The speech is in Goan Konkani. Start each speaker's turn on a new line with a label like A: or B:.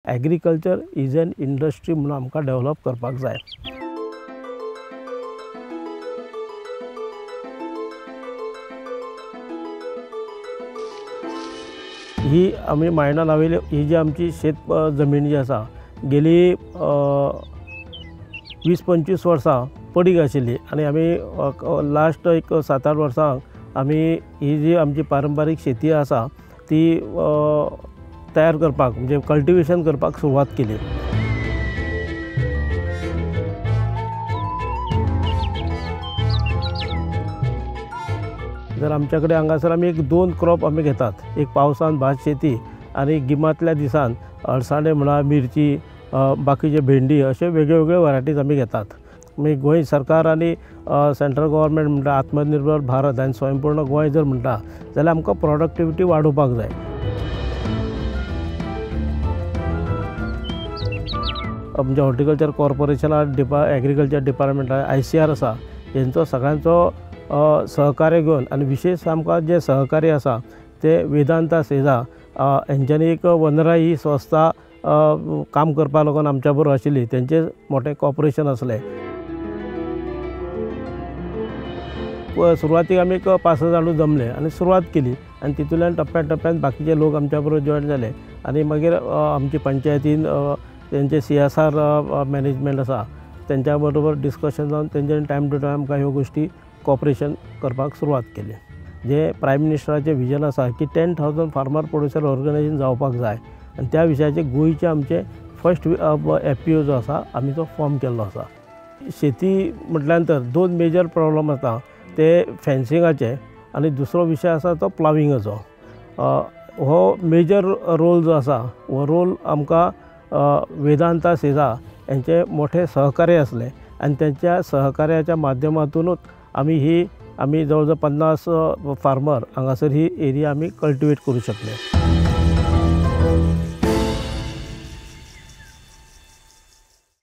A: एग्रीकल्चर is an industry म्हणून आमकां डेवलप करपाक जाय। ही आमी मायणा नावेले ही जी आमची शेत जमीन जी आसा गेली 20-25 वर्सां पडीक आशिल्ली आनी आमी लास्ट एक 7-8 वर्सां आमी ही जी आमची पारंपारीक शेती आसा ती तयार करपाक म्हणजे कल्टिवेशन करपाक सुरवात केली। जर आमच्या कडेन हांगासर आमी एक 2 क्रॉप आमी घेतात, एक पावसान भात शेती आनी गिमांतल्या दिसान अळसांदे म्हणा, मिरची, बाकीचे भेंडी अशे वेगळे वेगळे व्हरायटीज आमी घेतात। मागीर गोंय सरकार आनी सेंट्रल गव्हर्मेंट म्हणटा आत्मनिर्भर भारत आनी स्वयंपूर्ण गोंय जर म्हणटा जाल्यार आमकां प्रोडक्टिविटी वाडोवपाक जाय। म्हणजे हॉर्टिकल्चर कॉर्पोरेशना, एग्रीकल्चर डिपार्टमेंट, ICR आसा, हेंचो सगळ्यांचो सहकार्य घेवन आनी विशेष आमकां जे सहकार्य आसा ते वेदांता सेजा हेंच्यांनी एक वनराई ही संस्था काम करपाक लागून आमच्या बरोबर आशिल्ली, तेंचें मोठें कॉपरेशन आसलें। सुरवातीक आमी एक 5-6 जाण जमले आनी सुरवात केली आनी तितूंतल्यान टप्प्या टप्प्यान बाकीचे लोक आमच्या बरोबर जॉयन जाले आनी मागीर आमची पंचायतीन तेंचे CSR management आसा तेंच्या बरोबर डिस्कशन जावन तेंच्यानी टायम टू टायम आमकां ह्यो गोश्टी कॉपरेशन करपाक सुरवात केली। जे प्रायम मिनिस्टराचें विजन आसा की 10,000 फार्मर प्रोड्युसर ऑर्गनायजेशन जावपाक जाय आनी त्या विशयाचे गोंयचे आमचे फर्स्ट FPO जो आसा आमी तो फॉर्म केल्लो आसा। शेती म्हटल्या नंतर 2 मेजर प्रॉब्लम आसा, ते फेन्सिंगाचे आनी दुसरो विशय आसा तो प्लाविंगाचो। हो मेजर रोल जो आसा हो रोल आमकां वेदांता सेजा हेंचे मोठे सहकार्य आसलें आनी तेंच्या सहकार्याच्या माध्यमातूनच आमी ही आमी जवळ जवळ 50 फार्मर हांगासर ही एरिया आमी कल्टिवेट करूं शकले।